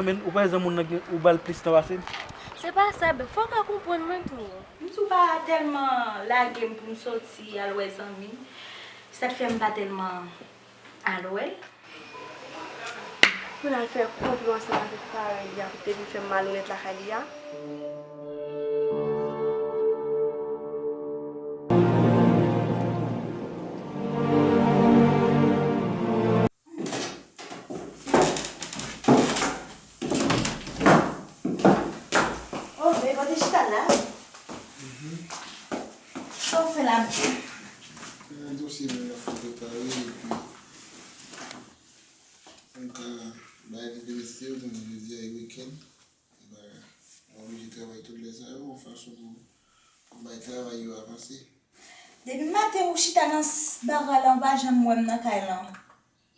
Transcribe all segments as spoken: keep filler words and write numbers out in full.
Men ou pa wè zanmi w nan gen, ou ba l plis tan pase m? Se pa sa, bèf. Fò w ka konprann mwen tou. M di w pa tèlman lage m pou m soti al wè zanmi m. Sa t fè m pa tèlman al wè l. Pou n al fè konplo ansanm avèk paran li a, pou te vin fè m malonèt lakay li a. Oh, babe, ou te chita la? Mhm. Sa w fè la? Gen yon dosye mwen ap fè prepare, epi mwen ka bay li benefis, ou konnen jodi a e wikenn. Ba, mwen oblije travay tout lè sa yo, yon fason pou, pou bay travay yo avanse. Depi maten ou chita nan s-, bagay la, ou pa janm wè m nan kay lan.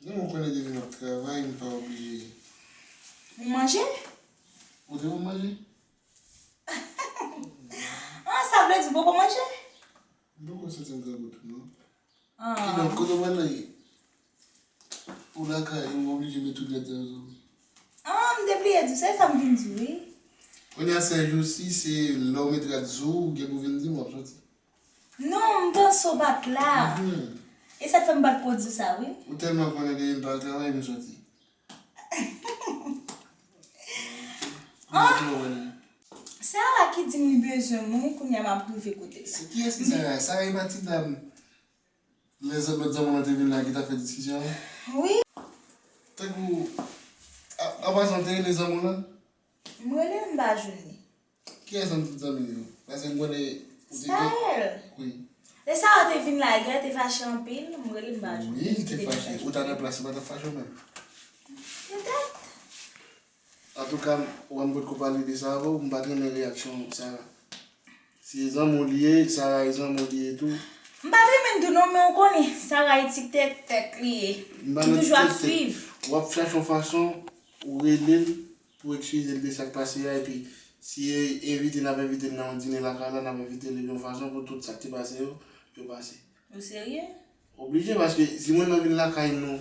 Non, ou konnen depi m ap travay, m pa oblije. Ou manje? Ou te pou manje? Ah, sa vle di ou poko manje? M poko santi m grangou tou, non. Ah. Kidonk, kote w pral la ye? Ou lakay, ou oblije met tout rad sa yo sou ou. Ah, m te bliye di w, se sa m vin di w, wi. Kounye a, sèl jou si se lè w met rad sou ou, ou gen pou vin di m w ap soti. Non, m panse w pa t la. Mhm. E sa k fè m pa t ko di w sa, wi. Ou tèlman konnen depi m pa al travay, m soti. Ah! Sara ki di m li bezwen mwen, kounye a m ap rive kote l la. Se kiyès ki Sara? Sara e pa ti dam lè zòt lòt zanmi w lan te vin la ki t ap fè diskisyon an? Wi. Tankou, a, an pasan, w te rele zanmi w lan? M rele l, m pa jwenn li. Kiyès nan tout zanmi w yo? Paske m konnen ou te gen... Staël. Wi. Lè sa a, ou te vin la, Guy te fache anpil, m rele m pa jwenn li. Wi, li te fache. Ou ta nan plas li, pa t ap fache w menm? Petèt. Antouka, ou wè m potko pale de sa avè w, m pa t renmen reyaksyon Sara. Si e zanmi w li ye, Sara e zanmi w li ye tou. M pa t renmen tou non, men ou konnen, Sara e ti tèt tèt li ye. M pa nan ti tèt tèt. M toujou ap swiv. W ap chache yon fason, ou rele l, pou eskize l de sa k pase a, epi si e envite n ap envite l nan yon dine lakay la, n ap envite l yon fason pou tout sa k te pase yo, yo pase. Ou serye? Oblije, paske si mwen nan vin lakay nou,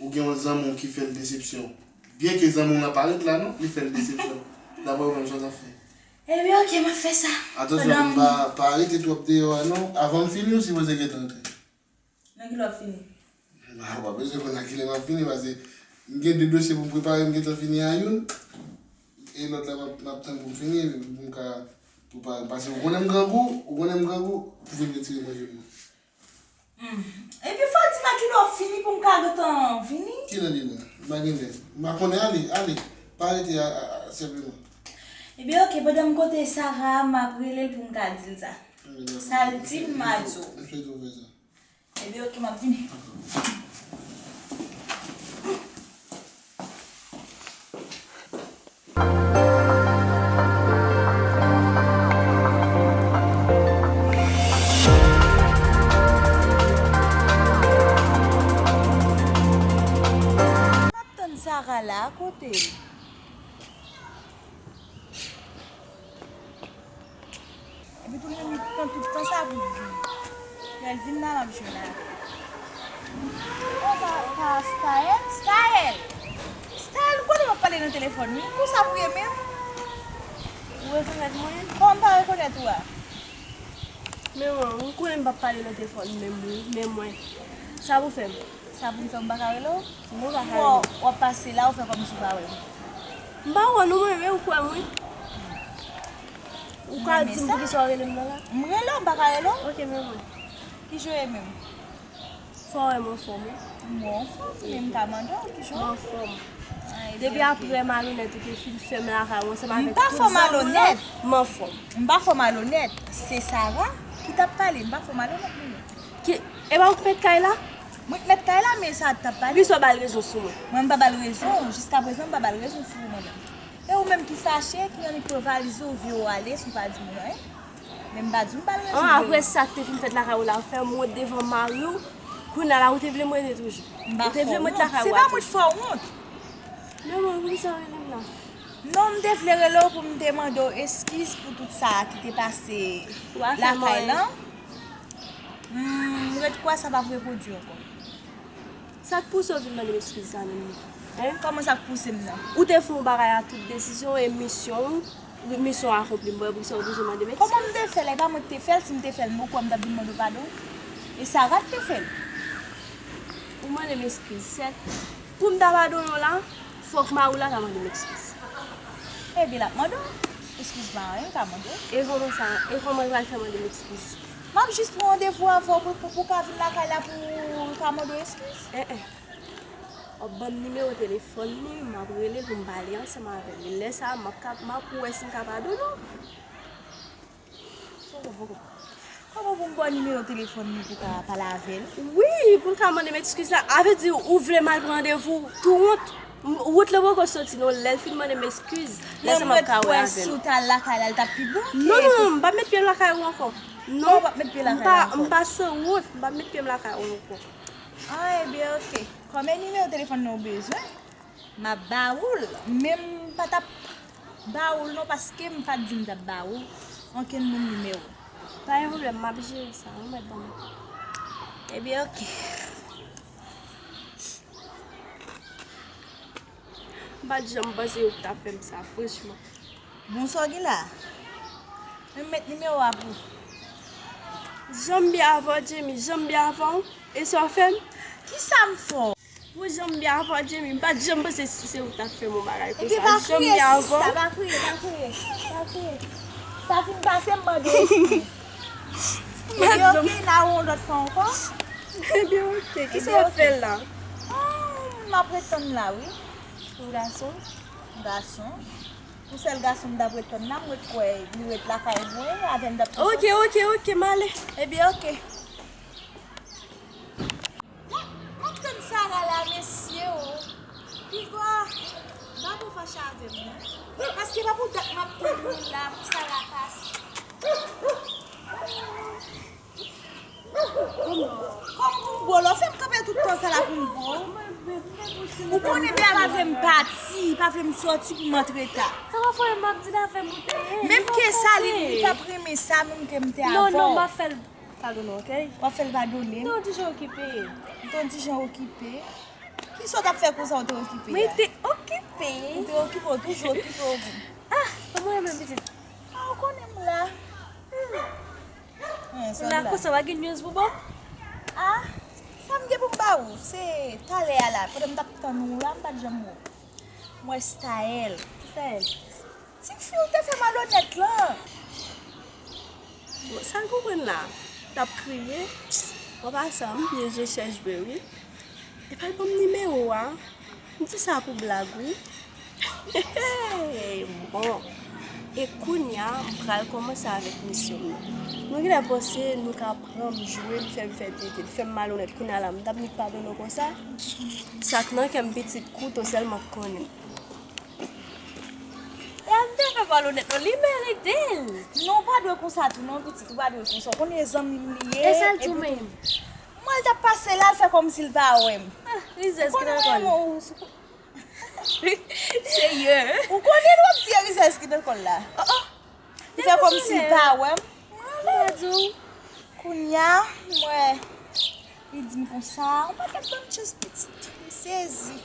ou gen yon zanmi w ki fè l desepsyon, byenke zanmi w lan pa ret la non, li fè l desepsyon. Daprè ou menm, sa w t ap fè? Ebyen, oke, m ap fè sa. Atansyon, pandan m pa, pa rete twòp deyò a non. Avan m fini, ou sipoze gentan antre. Nan kilè w ap fini? Ba, w pa bezwen konn a kilè m ap fini, paske m gen de dosye pou m prepare, m gentan fini a youn. E lòt la, m ap, m ap tann pou m fini, epi pou m ka prepare. Paske ou konnen m grangou, ou konnen m grangou, ou vin retire manje m nan. Hmm. Epi fò w di m a kilè w ap fini pou m ka gentan vini? Kilè li la? M pa gen lè. M pa konnen, ale, ale. Pa rete a, a, a, senpleman. Ebyen, oke, pandan m kote Sara, m ap rele l pou m ka di l sa. Sa l di m, m a di w. M swete w fè sa. Ebyen, oke, m ap vini. M ap tann Sara la, kote l? Epi tou li menm li pran tout tan sa pou l vin. Lè l vin la, m ap jwenn avè l. Oh, sa, sa Staël? Staël! Staël, ou konnen m ap pale nan telefòn, wi. Konsa pou ye menm? Ou rekonèt mwen? Kòman m pa rekonèt ou a? Men mwen, ou konnen m p ap pale nan telefòn menm, wi. Men mwen, sa pou fè m? Sa pou m fè, m pa ka rele w? Non, w pa ka rele m. W ap pase la, ou fè kòmsi w pa wè m. M pa wè w non, mwen, men ou kwè m, wi. Ou ka di m poukisa w rele m nan la? M rele w, m pa ka rele w? Oke, men mwen. Kijan w ye menm? Fò w wè m anfòm, wi. M anfòm, men m ka mande w kijan w ye? M anfòm. Depi aprè malonèt ou te fin fè m lakay ou ansanm avèk tout zanmi w lan, m anfòm. M pa fè w malonèt. Se Sara ki t ap pale, m pa fè w malonèt, non. Ki, e pa ou k mèt kay la? Mwen k mèt kay la, men sa t ap pale. Poukisa w ba l rezon sou mwen? Mwen, m pa ba l rezon. Jiskaprezan, m pa ba l rezon sou ou, mwen menm. E ou menm ki fache, ki annik pran valiz ou, ou vye ou ale, san w pa di moun anyen. Men m pa di w m ba l rezon. An, apre sa k te fin fèt lakay ou la, ou fè m wont devan mari w. Kounye a la, ou te vle m rete toujou. Ou te vle m rete lakay ou a tou. Se pa mwen k fè w wont. Men mwen, poukisa w rele m la? Non, m te vle rele w pou m te mande w eskiz pou tout sa ki te pase lakay lan. M ret kwè sa p ap repwodui ankò. Sa k pouse w vin mande m eskiz la menm? Kòman sa k pouse m nan? Ou te fè yon bagay a tout desizyon e misyon w, misyon akonpli. M pa wè poukisa ou bezwen mande m ekskiz. Kòman m te fè l? E pa mwen ki te fè l, si m te fè l, m kwè m t ap vin mande w padon. E Sarah ki te fè l. Ou mande m ekskiz, sèt. Pou m ta padonnen w la, fòk mari w la ta mande m ekskiz. Ebyen, l ap mande w ekskiz paran, l ka mande w. E kòman sa? E kòman l pral fè mande m ekskiz? M ap jis pran randevou avè w pou, pou, pou w ka vin lakay la pou l ka mande w ekskiz. Eh, eh. W ap ban m nimewo telefòn li, m ap rele l pou m pale ansanm avè l. E lè sa a, m ap ka, m ap wè si m ka padonnen w. Kòman pou m ba w nimewo telefòn li pou w ka pale avè l? Wi, pou l ka mande m ekskiz la. A vle di, ou vle m al pran randevou tou wont? M- Wont lan poko soti non, lè l fin mande m ekskiz, lè sa m ap ka wè avè l. Si w t al lakay la, l t ap pi bon. Non, non, non, m p ap met pye m lakay ou ankò. Non, m p ap met pye lakay la ankò. M pa sanwont, m p ap met pye m lakay ou ankò. Ah, ebyen, oke. Kòm e nimewo telefòn nan ou bezwen, m ap ba ou l, men m pa t ap ba ou l non, paske m pa t di m t ap ba ou ankenn moun nimewo. Pa gen pwoblèm, m ap jere sa, ou mèt ban m. Ebyen, oke. M pa t janm panse yo t ap fè m sa, franchman. Bon, sa w gen la? Men m met nimewo a pou ou. Jan m byen avè w, Jamie, jan m byen avè w, e sa w fè m? Kisa m fè w? Pou jan m byen avè w, Jamie, m pa t janm panse si se ou t ap fè m yon bagay konsa. Jan m byen avè w. Ebyen pa kriye, sista, pa kriye, pa kriye, pa kriye. Sa fin pase, m mande w eskiz. Ebyen, oke, n a wè yon lòt fwa ankò. Ebyen, oke, kisa w ap fè la? Ah, m ap ret tann la, wi. Yon gason? Yon gason. Yon sèl gason m t ap ret tann la, m ret kwè li ret lakay mwen, avè m t ap fè sòti. Oke, oke, oke, m ale. Ebyen, oke. M ap tann Sara la, mesye o. Piga, pa pou fache avè m, non. Paske pa pou dat m ap tann moun la pou Sara pase. Kòm pou m bo, lè w fè m kanpe tout tan sa la pou m bo. Ou konnen Bea pa vle m pati, pa vle m sòti pou m antre ta. Sa pa fè m ap di l avè m ou te ye. Menm ke sa, li, li p ap renmen sa, menm ke m te avè w. Non, non, m ap fè l padonnen, oke? W ap fè l padonnen? M te yon ti jan okipe. M te yon ti jan okipe. Kisa w t ap fè konsa w te okipe a? Mwen te okipe. Ou te okipe, w toujou okipe w. Ah, kòman w ye menm pitit? Ah, ou konnen m la. Hmm. Ou la konsa, w pa gen news pou ban m? Ah, sa m gen pou m ba ou? Se talè a la, pandan m t ap tann ou la, m pa t janm wè w. M wè Staël. Ki Staël? Ti fi ou te fè malonèt lan. Bon, sa l konprann la? L ap kriye. An pasan, m byen je chèch vre, wi. Epa l ban m nimewo a. M di sa pou blag, wi. Bon. E kounye a, m pral kòmanse avèk misyon m nan. Nou genlè panse nou ka pran m, jwe m, fè m fè tete, fè m malonèt. Kounye a la, m t ap nik padonnen w konsa. Sa k nan kè m pitit, kouto sèlman k konnen. E a m te fè malonèt non, li merite l. Non, ou pa dwe konsa tou non, pitit, ou pa dwe konsa. Ou konnen zanmi m li ye. E sa l di w menm? Mwen, l t ap pase la, l fè kòmsi l pa wè m. Ah, rizèz ki nan kò l. Seyè. Ou konnen w ap di e rizèz ki nan kò l la. Oh, oh. Li fè kòmsi l pa wè m. Mwen ale. Kounye a, m wè, li di m konsa, ou pa t ap ban m chans pitit. M sezi.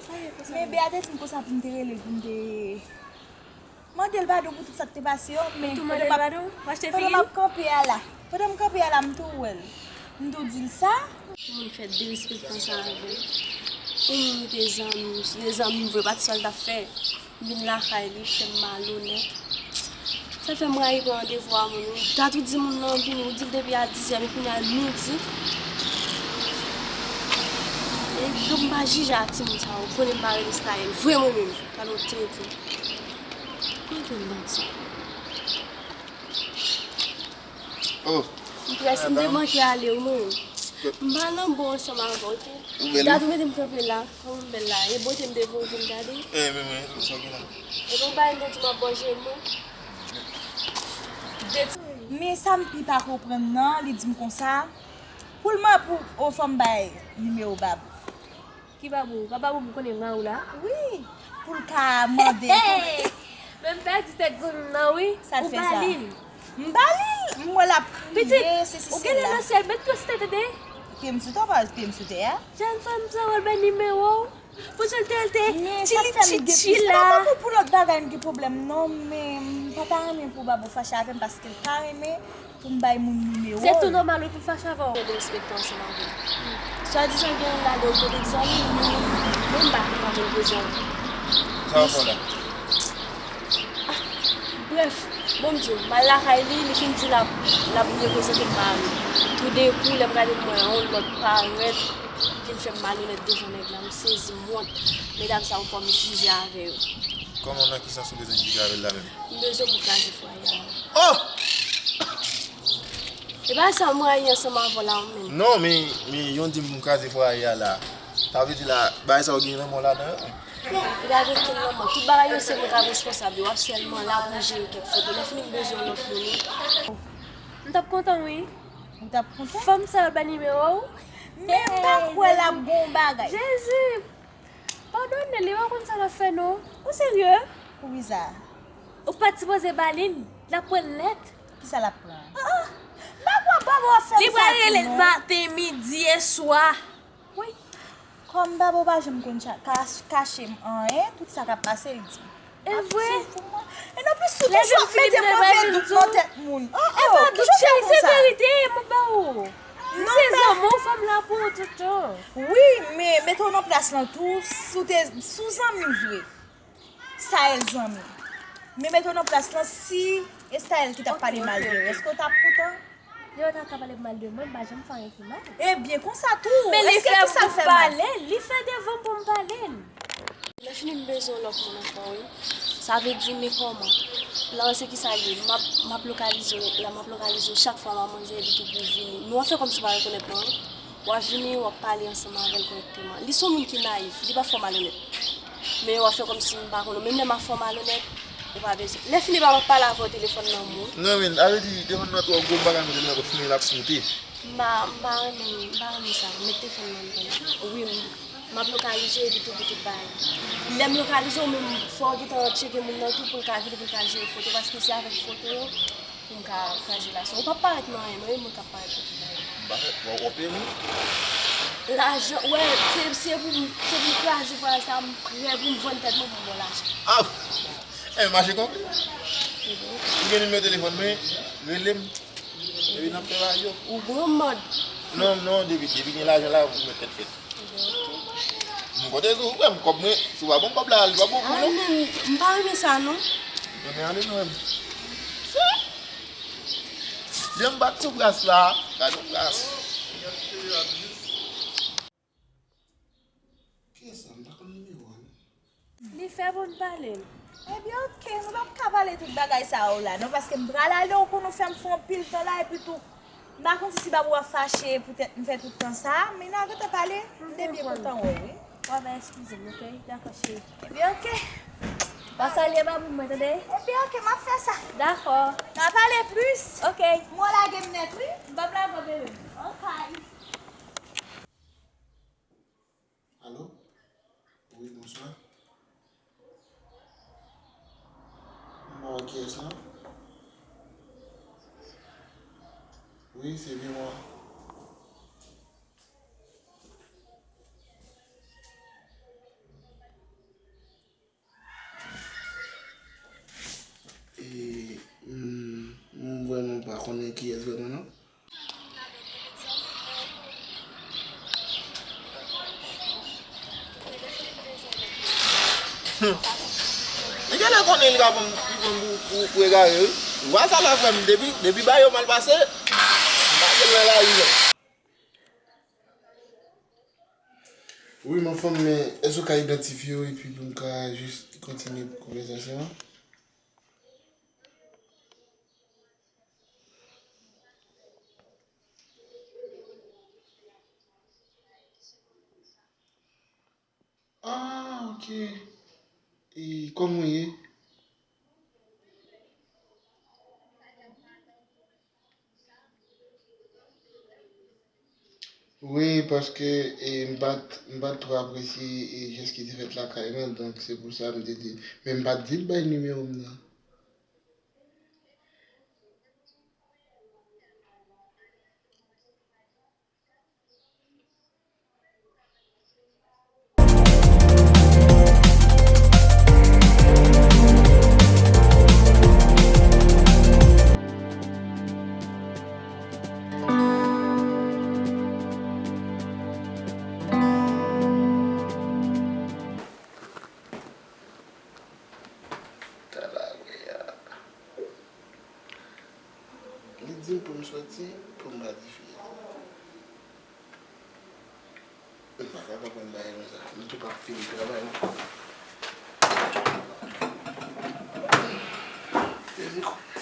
Men Bea te di m konsa pou m te rele l, pou m te mande l padon pou tout sa k te pase yo, men pandan m ap, pandan m ap kanpe a la, pandan m kanpe a la, m tou wè l. M tou di l sa. Yon moun fè derespektan sa avè m. Yon moun ou te zanmi, se te zanmi m vre, pa t sa l t ap fè. M vin lakay li, fè m malonèt. Sa fè m rayi pran randevou a moun, wi. Dat ou di moun nan vini, ou di l depi a dizè, men kounye a midi. E donk m pa jije a timoun sa yo, konnen m pa rele Staël. Vre mwen menm, pa nan tenten. Kote m bandi? Oh. M prèske, m te manke ale, wi, mwen. M pa nan bon ansanm avè w, oke? Dat ou mete m kanpe la, kòman m bèl la? E bote m te voye vin gade? Eh, men mwen, sa w gen la? E bon, bagay m te di m ap bò je mwen. Men sa m pi pa konprann nan, li di m konsa, pou l man-, pou, o, fò m bay nimewo Babou. Ki Babou? Pa Babou pou konnen mari w la? Wi, pou l ka mande. Hey! Men m pèdi tèt zanmi m nan, wi. Sa l fè sa? Ou pa li l. M pa li l. M wè l ap kriye, sesi, sela. Pitit, ou genlè nan syèl, met pye w sou tè, tande? Pye m sou tè, w pa wè pye m sou tè a? Jèn fanm sa w al bay nimewo w? Pou sa l te, l te Men ti sa li fè m ti, ti deprese. La. Papa pou, pou lòt bagay m gen pwoblèm non, men m pa ta renmen pou Babou fache avè m paske l pa renmen pou m bay moun nimewo l. Se tou nòmal wi pou l fache avè w. Gen de respekte ansanm avè l. Swadizan gen youn ladan yo kote egzanmi, men m pa konn anyen prezan. Sa w fè la? Brèf, bon m di w, m al lakay li, li fin di l ap, l ap vin reprezante m mari. Toudenkou, lè m gade m wè yon lòt parèt, vin fè m malonèt devan nèg la, m sezi, m wont. Medam sa yo fò m jije avè yo. Kòman, nan ki sans ou bezwen jije avè l la menm? M bezwen pou kraze fwaye a. Oh! E pa sa m rayi ansanm avè w la menm. Non, men, men yon di m pou m kraze fwaye a la. Sa vle di la, bagay sa yo gen lanmò ladan yo. Li pa gen okenn lanmò. Tout bagay yo se mwen k ap responsab yo. W ap sèlman la pou jere kèk foto. Lè fini m bezwen yon lòt moun wi. M t ap kontan wi. Ou t ap kontan? Fanm sa yo bay nimewo w. Men m pa kwè l ap gon bagay. Jezi! Padone l, li pa konn sa l ap fè non. Ou serye? Wi sa. Ou pa t sipoze ba li l. L ap pran l nèt. Kisa l ap pran? Ah, ah. M pa kwè Baba w ap fè m sa tou non. Li pral rele l maten, midi e swa. Wi. Kòm Baba w pa janm konn cha- ka- kache m anyen, tout sa k ap pase, li di m. E vre. Ap di pou mwen. E nan plis, ou toujou ap mete move dout nan tèt moun. Oh, oh, kijan w fè konsa? E pa dout, cheri, se verite, m ap ba ou. M sezi lanmou fanm la pou ou tout tan. Wi, men mete w nan plas lan tou, si w te, si w zanmi vre. Staël zanmi. Men mete w nan plas lan, si e Staël ki t ap pale mal de ou, èske w t ap kontan? Lè yo ta ka pale mal de mwen, m pa janm fè anyen ki mal. Ebyen, konsa tou. Men li fè pou pale l, li fè devan m pou m pale l. Lè fini m bezwen yon lòt moun ankò wi. Sa vle di men kòman? Plan an se kisa l ye? M ap, m ap lokalize w la, m ap lokalize w chak fwa manmanzè epi tou pou vini. Men w ap fè kòmsi w pa rekonèt mwen wi. W ap vini, w ap pale ansanm avè l kòrèkteman. Li se yon moun ki nayif, li pa fè w malonèt. Men w ap fè kòmsi m pa konn ou. Menm lè m ap fè w malonèt, ou pa bezwen. Lè fini pa m ap pale avè w telefòn nan mwen. Non, men, sa vle di telefòn nan twò gwo, m pa ka mete l nan pòch mwen, l ap sote. M pa, m pa renmen, m pa renmen sa. Met telefòn nan anndan. Wi, m, m ap lokalize w epi tou pou tout bagay. Lè m lokalize w menm, fò w gentan tcheke moun nan tou pou l ka vini, pou l ka jere foto, paske se avèk foto yo pou m ka kraze lajan. Ou p ap parèt nan anyen, non, e mwen k ap parèt nan tout bagay. M pa fè, w, w ap peye m wi. Lajan, wè, se, se pou m, se pou m kraze vwayaj sa, m prè pou m vann tèt mwen pou m ba w lajan. Ah! E mache konpli. Ou gen nimewo telefòn mwen, rele m. Epi n ap fè bagay yo. Ou granmòd. Non, non, depi, depi gen lajan la, ou mèt tèt fèt. M konte sou ou, frè m, kòb mwen, si w pa ban m kòb la, li pa bon pou ou, non. Ah, men, m pa renmen sa, non. Renmen ale, non, frè m. Jan m bat sou bras la, gade yon bras. Kiyès sa? M pa konn nimewo a, non. Li fè pou n pale l. Ebyen, oke, nou p ap ka pale tout bagay sa yo la, non, paske m pral ale, ou konn ou fè m fè anpil tan la, epi tou, m pa konn si, si Babou ap fache poutèt m fè tout tan sa, men n a gentan pale, m te byen kontan wè w, wi. W ap eskize m, oke? Dakò, cheri. Ebyen, oke. W a salye Babou mwen, tande? Ebyen, oke, m ap fè sa. Dakò. N a pale plis. Oke. M wè w lage m nèt, wi. M p ap lage w, bebe. Oke. Alo? Wi, bonswa. M pa wè kiyès la. Wi, se byen mwen. E, m, m vrèman pa konnen kiyès vrèman, non. Li genlè konnen li ka pran m, li pran m pou, pou, pou egare, wi. Ou wè sa la, frè m, depi, depi bagay yo mal pase, m pa gen nan lari, non. Wi, m anfòm, men èske w ka idantifye w epi pou m ka jis kontinye konvèsasyon an? Ah, oke. E kòman w ye? Wi, paske, e, m pa t, m pa t twò apresye, e, jès ki te fèt lakay mwen, donk se pou sa m te di. Men m pa t di l bay nimewo m nan. Mwen pa konprann bagay konsa. M tou p ap fini travay non. Sezi kou.